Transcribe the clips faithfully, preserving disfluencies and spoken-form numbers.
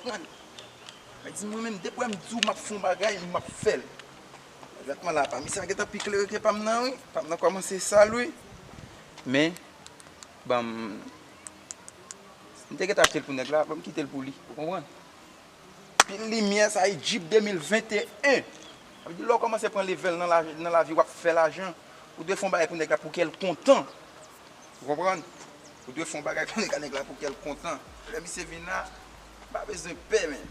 Konprann? Mwen di mwen menm, depi w wè m di w m ap fè yon bagay, m ap fè l. Egzakteman la, pa misye a gentan pi klere ke pa m nan, wi. Pa m nan kòmanse sal, wi. Men, ban m, m te gentan achte l pou nèg la, ban m kite l pou li. Ou konprann? Pil limyè, sa e Jeep de mil venteyen. Sa vle di, lè w kòmanse pran level nan la, nan lavi, w ap fè lajan, ou dwe fè yon bagay pou nèg la pou kè l kontan. Ou konprann? Ou dwe fè yon bagay pou nèg la, nèg la pou kè l kontan. Lè misye vin la, m pa bezwen pè, men.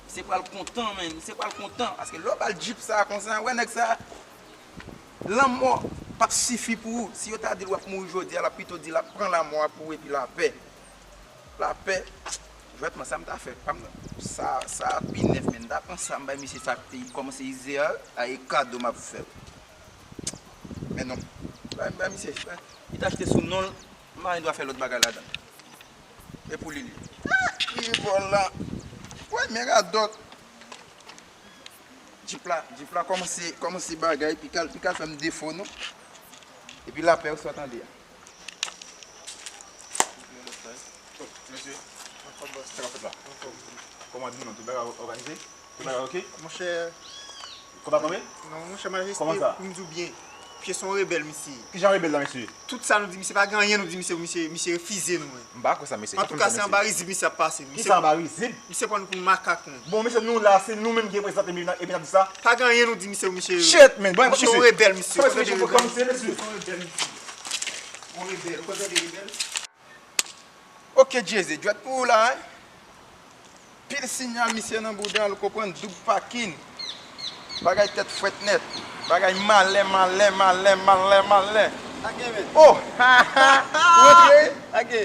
Misye pral kontan, men. Misye pral kontan. Paske lè w ba l Jeep sa a konsa, wè nèg sa a, lanmò p ap sifi pou ou. Si yo ta di l w ap mouri jodi a, l ap pito di l ap pran lanmò a pou ou epi lapè. Lapè, jwètman, sa m ta fè, pa m, sa, sa pi nèf, men m ta pran sa, m bay misye sa, li kòmanse ize a, a e kado m ap fè l. Men non, bay, bay misye, bay, li t achte sou non l, m pa gen dwa fè lòt bagay ladan l. E pou li, li. Ah, li vòlò. Wè, men radòt. Jeep la, Jeep la kòmanse, kòmanse bagay, pi k al, pi k al fè m defo, non. Epi lapè, ou sa tande a. Mesye, sa k ap fèt la? Kòman di nou, tout bagay òganize? Tout bagay oke? Monchè. Kòman, kòman? Non, monchè, majeste, pou m di w byen, misye se yon rebèl, misye. Kijan rebèl la, mesye? Tout sa nou di misye, pa gen anyen nou di misye, misye, misye refize nou, wi. M pa kwè sa, mesye. Antouka, se anba rizib misye ap pase nou. Kisa anba rizib? Misye pran nou pou makak, non. Bon, mesye, nou la, se nou menm ki reprezante misye, epi n ap di sa. Pa gen anyen nou di misye, misye. Shit, man. Bon, misye, yon rebèl, misye. Sa, mesye, misye, mesye. Yon rebèl, misye. Yon rebèl. Ou konn sa de rebèl? Ok, Jeze, jwèt pou ou la, en. Pil sinyal misye nan bouda l, ou konprann, doub pakin. Bagay tèt frèt nèt. Bagay malè, malè, malè, malè, malè. Ake, men. Oh! Ou antre? Ake.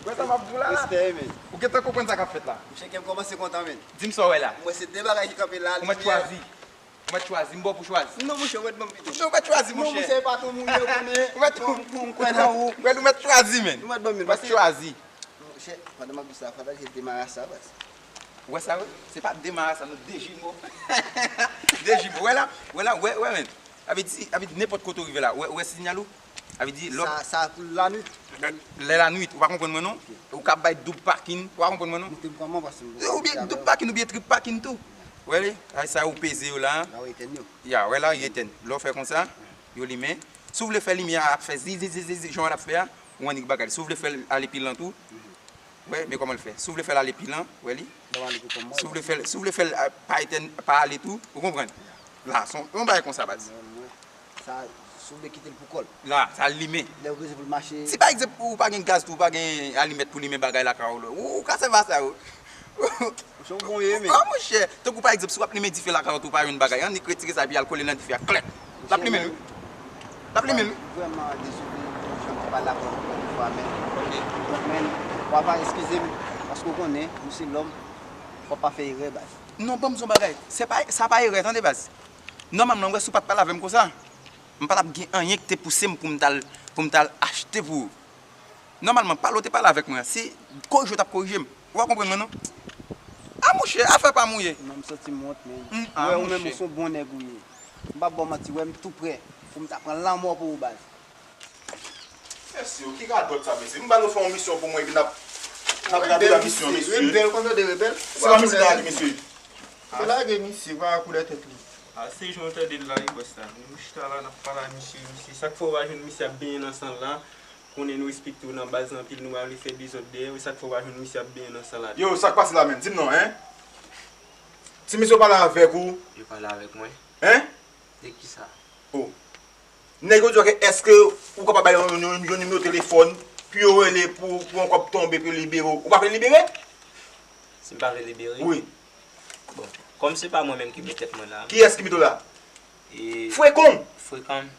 Wè sa m ap di w la, la? Respè, men. Ou gentan konprann sa k ap fèt la? Monchè, kè m kòmanse kontan, men. Di m sa w wè la. Mwen, se de bagay ki kanpe la, ou mèt chwazi. Ou mèt chwazi, m ba w pou chwazi. Non, monchè, ou mèt ban m pito. Non, ou mèt chwazi, monchè. Non, monchè, e pa ton moun yo konnen. Ou mèt, m, m, m kwè nan ou. Ou mèt, ou mèt chwazi, men. Ou mèt ban m, men. Ou mèt chwazi. Monchè, pandan m ap di sa, fadal se demarasa, baz. Ou wè sa, wi? Se pa demarasa, non, dejimo. Dejimo. Wè la, wè la, wè, wè, men. Sa vle di, sa vle di nenpòt kote w rive la. Ou wè, ou wè sinyal ou? Sa vle di, lòt. Sa, sa pou lannuit. Lè lannuit, ou pa konprann mwen, non? Ok. Ou ka bay doub pakin, ou pa konprann mwen, non? Moute m kòman, paske m... Oubyen doub pakin, oubyen trip pakin tou. Wè li, ay sa ou peze yo la. La ou etèn yo. Ya, wè la, yo etèn. Lè w fè konsa, yo limen. Si w vle fè limyè a ap fè zi, zi, zi, zi, zi, jan w ap fè a, ou annik bagay li. Si w vle fè l ale pi lan tou, wè, men kòman l fè. Si w vle fè l ale pi lan, wè li. Si w vle fè l, si w vle fè l, a, pa etèn, pa ale tou, ou konprann? La, se yon, yon bagay konsa, baz. Sa, si w vle kite l pou kò l. La, sa limen. Lè ou bezwen pou l mache. Si pa egzanp, ou pa gen gaz tou, ou pa gen alimèt pou limen bagay lakay ou la, ou, ou ka sèvi a sa yo. Monchè, ou bon ye, men. Ah, monchè, tankou pa egzanp, si w ap limen dife lakay ou tou, ou pa jwenn bagay, annik retire sa epi al kole nan dife a, klèk. L ap limen l, wi. L ap limen l, wi. Vrèman dezole, jan m te pale avè w ankò yon fwa, men. Ok. Donk, men, w ava eskize m, paske w konnen, nou se lòm, fò w pa fè erè, baz. Non, ban m di w yon bagay. Se pa, sa pa erè, tande, baz. Nòmalman, ou wè, si w pa t pale avè m konsa, m pa t ap gen anyen ki te pouse m pou m t al, pou m t al achte pou ou. Nòmalman, pale w te pale avèk mwen an, se korije w t ap korije m. Ou pa konprann mwen, non? A, monchè, afè pa m ou ye. Non, m santi m wont, men. Ou wè, ou menm, ou se yon bon nèg ou ye. M p ap ba w manti, ou wè, m tou prè pou m ta pran lanmò pou ou, baz. Mesye, ki radòt sa, mesye? M ba nou fè yon misyon pou mwen, epi n ap, n ap radote misyon, mesye. Rebèl, konn tande rebèl? Se pa misye ta di, mesye. Yo lage misye, pa koulè tèt li. A, se jan w tande l la, wi, bòs la. Nou chita la, n ap pale a misye, misye. Sa k fè w pa jwenn misye ap benyen nan san l la? Konnen nou respekte w nan baz anpil, nou pa vle fè dezòd dèyè w, e sa k fè w pa jwenn misye ap benyen nan san l la? Yo, sa k pase la menm? Di m non, en? Ti mesye yo pale avèk ou? Yo pale avèk mwen. En? De kisa? Oh. Nèg yo di w ke èske ou kapab bay yon, yon, yon nimewo telefòn pou yo rele pou, pou yon kòb tonbe, pou yo libere w. Ou pa vle libere? Si m pa vle libere? Wi. Bon, kòm se pa mwen menm ki met tèt mwen la. Kiyès ki met ou la? E Frekan. Frekan.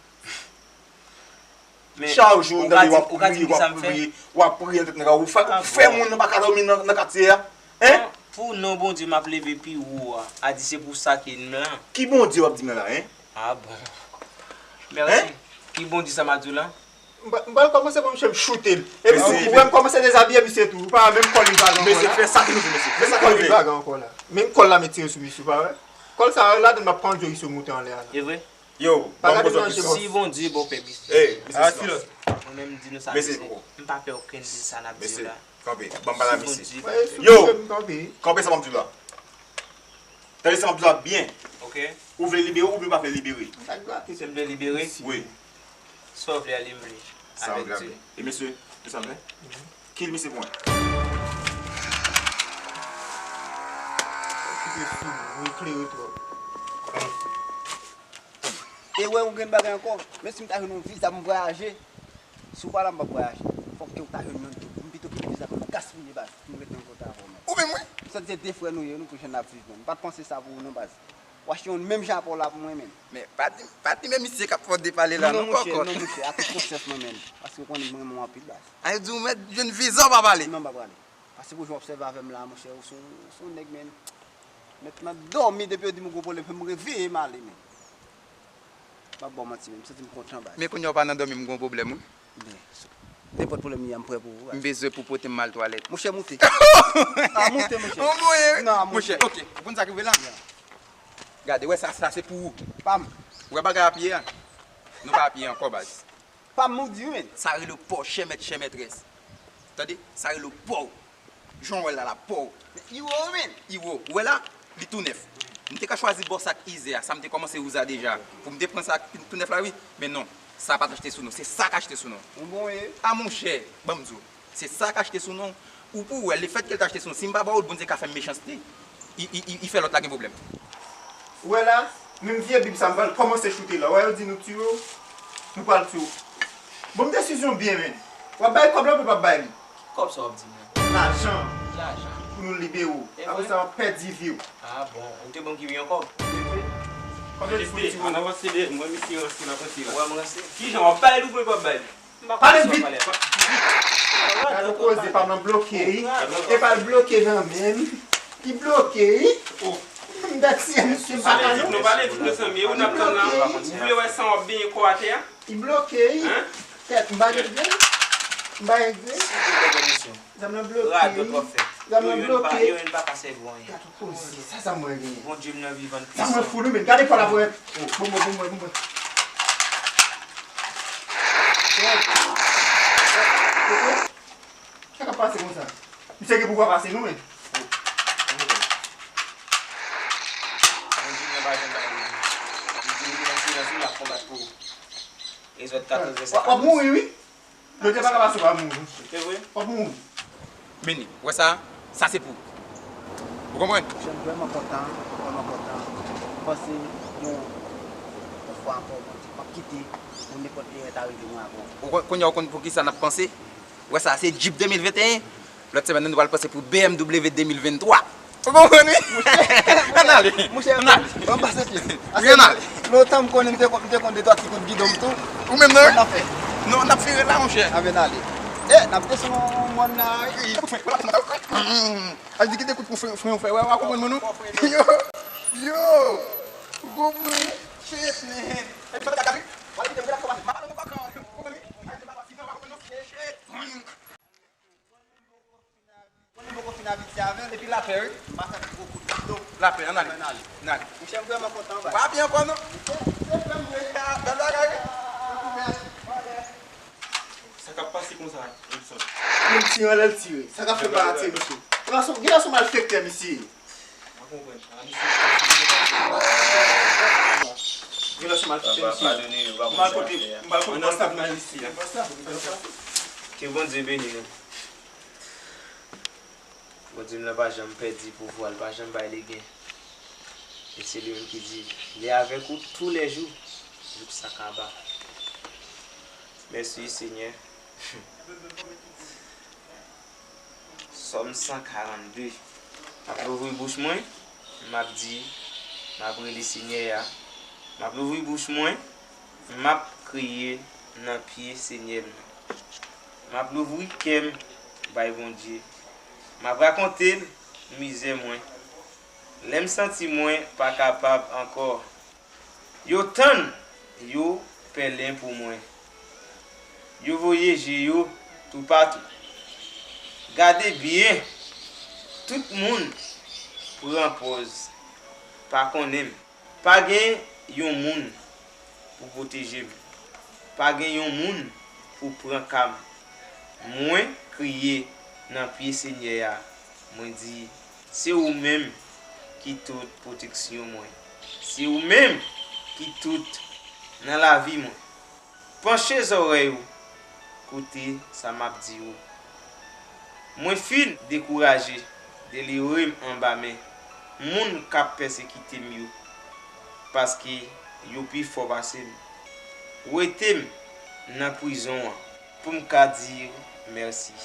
Men, chak jou, ou ka di, ou ka di m ki sa m fè? W ap priye, w ap priye nan tèt nèg la. Ou fè, ou fè moun nan pa ka dòmi nan, nan katye a. Hein? Pou non Bondye m ap leve pi wo a. A di se pou sa ke m la. Ki Bondye w ap di m la, hein? Ah bon. Mèsi. Hein? Ki Bondye sa m ap di w la? M pa, m pral kòmanse pou misye m choute l. Epi si ou wè m kòmanse dezabiye misye tou. Ou pa wè menm kòl li vagan ankò la. Mesye, fè sa ki nou vle, mesye. Fè sa ki nou vle. Menm kòl li vagan ankò la. Menm kòl la met tire sou misye, ou pa wè? Kòl sa yo ladann m ap pran Joyce yo moute anlè a la. E vre? Yo, ban m poze yon kesyon. Si Bondye ba w pèmisyon. Ey, mesye, silans. Mwen menm m di nou sa, mesye, m pa pè okenn de sa n ap di yo la. Kanpe, ban m pale a mesye. Yo, kanpe sa m ap di w la. Tande sa m ap di w la byen. Ok. Ou vle libere oubyen ou pa vle libere? Si m vle libere? Wi. Sa w vle a li m vle. Sa w vle a li. E mesye, mesye sa m fè? Kill misye pou mwen. Kite fou, ou eklere twòp. E wè ou gen bagay ankò. Men si m ta jwenn yon viza pou m vwayaje, si w pa la m p ap vwayaje. Fòk ke w ta jwenn yon tou. M pito kite viza pou m gaspiye baz. Pou m ret nan kote avè w menm. Ou menm wi. Sa se de frè nou ye, nou pou jan n ap viv menm. M pa t panse sa pou ou non baz. W achte yon menm chapo la pou mwen menm. Men pa di, pa di men misye k ap fè w depale la non, kòkòt. Non monchè, non monchè, a tout konsyans mwen menm. Paske w konnen m renmen w anpil baz. A yo di w mèt jwenn viza w pa pale. Non, m pa prale. Paske pou jan w obsève avè m la, monchè, ou se yon, ou se yon nèg menm. Mèt nan dòmi depi yo di m ou gon pwoblèm, fè m reveye m ale menm. M ap ba w manti menm, m santi m kontan baz. Men kounye a w pa nan dòmi m gon pwoblèm wi. Men, nenpòt pwoblèm li a, m prè pou ou. M bezwen pou pote m al twalèt. Monchè, moute. A, moute, monchè. Ou mouye wi. Non, monchè. Monchè, ok. Ou konn sa k rive la? Gade, wè sa, sa se pou ou. Pa m. Ou wè bagay a pye a? Nou pa pye ankò, baz. Pa m, ou di wi, men. Sa rele w pòchè mèt chè mètrès. Tande? Sa rele w pòw. Jan w wè l la, la pòw. Men Iwo, men. Iwo, ou wè la? Li tou nèf. M te ka chwazi bò sa k ize a, sa m te kòmanse wouze a deja. Pou m te pran sa k tou nèf la, wi. Men non, sa pa t achte sou non. Se sa k achte sou non. Ou bon, e? A monchè, ban m di w. Se sa k achte sou non. Ou pou wè, lefètke l t achte sou non, si m pa ba w l, Bondye ka fè m mechanste. I, i, i, i fè lòt la gen pwoblèm. Ou wè la, menm vye Bib sa m pral kòmanse choute la. Ou wè yo di nou tiye w, nou pral tiye w. Bon, m desizyon byen, men. W ap bay kòb la oubyen w p ap bay li? Ki kòb sa w ap di m nan? Lajan. Ki lajan? Pou nou libere w. E vre? Apre sa, w ap pèdi vi w. A bon, ou te ban m kiwi ankò? Kòb la pou tiye w. Ann avanse de, m wè misye ranse, l ap ranse la. Ou wè m ranse? Kijan w ap bay li oubyen w p ap bay li? Pale vit. Gade koze pa m nan bloke wi. E pa l bloke nan men m. Li bloke wi. M dati a misye m pa ka non. Pale vit non, pale vit mezanmi. E ou n ap tann la. Ou vle wè san w ap benyen kò atè a? Li bloke wi. Tèt m pa regle. M pa regle. Zam nan bloke wi. Zam nan bloke. Yo youn pa ka sèvi w anyen. Gade koze. Sa, sa mwen genyen. Bondye m nan vivan pwisan. Sa mwen fou wi men. Gade kò la pou wè. Bon, bon, bon, bon, bon. Sa k ap pase konsa? Misye gen pouvwa pase nou, men. Bondye mwen pa janm bay li. Li di li te nan silans, li ap konbat pou ou. Egzòd katòz, vèsè katòz. W ap mouri, wi. Lòt yo pa ka pase w pa mouri. Se vre? W ap mouri. Beni, ou wè sa? Sa se pou ou. Ou konprann? Monchè, m vrèman kontan, vrèman kontan. M panse yon, yon fwa ankò, Bondye p ap kite pou nenpòt erè ta rive mwen ankò. Ou konn, kounye a ou konn poukisa n ap panse? Ou wè sa, se Jeep de mil venteyen. Lòt semèn nan, nou pral panse pou B M W de mil venntwa. Ou konprann wi? Ann ale. Monchè, ann ale. Ann pase pye. Wi, ann ale. Lontan m konnen m te konn, m te konn de twa ti kout gidon m tou. Ou menm nan? N ap fè. Non, n ap vire la, monchè. Ann ale. E, n ap desann yon mòn la, wi. Al di ki de kout pou fren, fren ou fè, wè, w a konprann mwen, non? Yo, yo, ou konprann? Shit, man. Mwen menm poko fin Ayiti avè l, epi lapè, wi. M pa fè gwo kout gidon. Lapè, ann ale. Ann ale. Ann ale. Monchè, m vrèman kontan, baz. Ou pa byen ankò, non? Monchè, se frè m, wi. Bèl bagay, wi. Tankou bèl. Sa k ap pase konsa, Wilson? Menm tire anlè l tire. Sa k ap fè pa atire, mesye? Gason, gen gason malfektè, mesye. Mwen konprann. Gen lè se mal kite misye. M al kote, m al kote bòs la pou m di misye. Ke Bondye beni nou. Bondye m nan pa janm pèdi pouvwa l, pa janm bay legen. E se li menm ki di, li avèk ou toulèjou, jouk sa kaba. Mèsi, Senyè. Sòm san karannde. M ap louvri bouch mwen, m ap di, m ap rele Senyè a. M ap louvri bouch mwen, m ap kriye nan pye Senyè m nan. M ap louvri kè m bay Bondye. M ap rakonte l mizè mwen. Lè m santi mwen pa kapab ankò, yo tann, yo pèlen pou mwen. Yo voye je yo toupatou. Gade byen, tout moun pran pòz pa konnen m. Pa gen yon moun pou pwoteje m. Pa gen yon moun pou pran ka m. Mwen kriye nan pye Senyè a, mwen di, se ou menm ki tout pwoteksyon mwen. Se ou menm ki tout nan lavi mwen. Panche zòrèy ou koute sa m ap di ou. Mwen fin dekouraje, delivre m anba men moun k ap pèsekite m yo, paske yo pi fò pase m. Wete m nan prizon an pou m ka di w mèsi.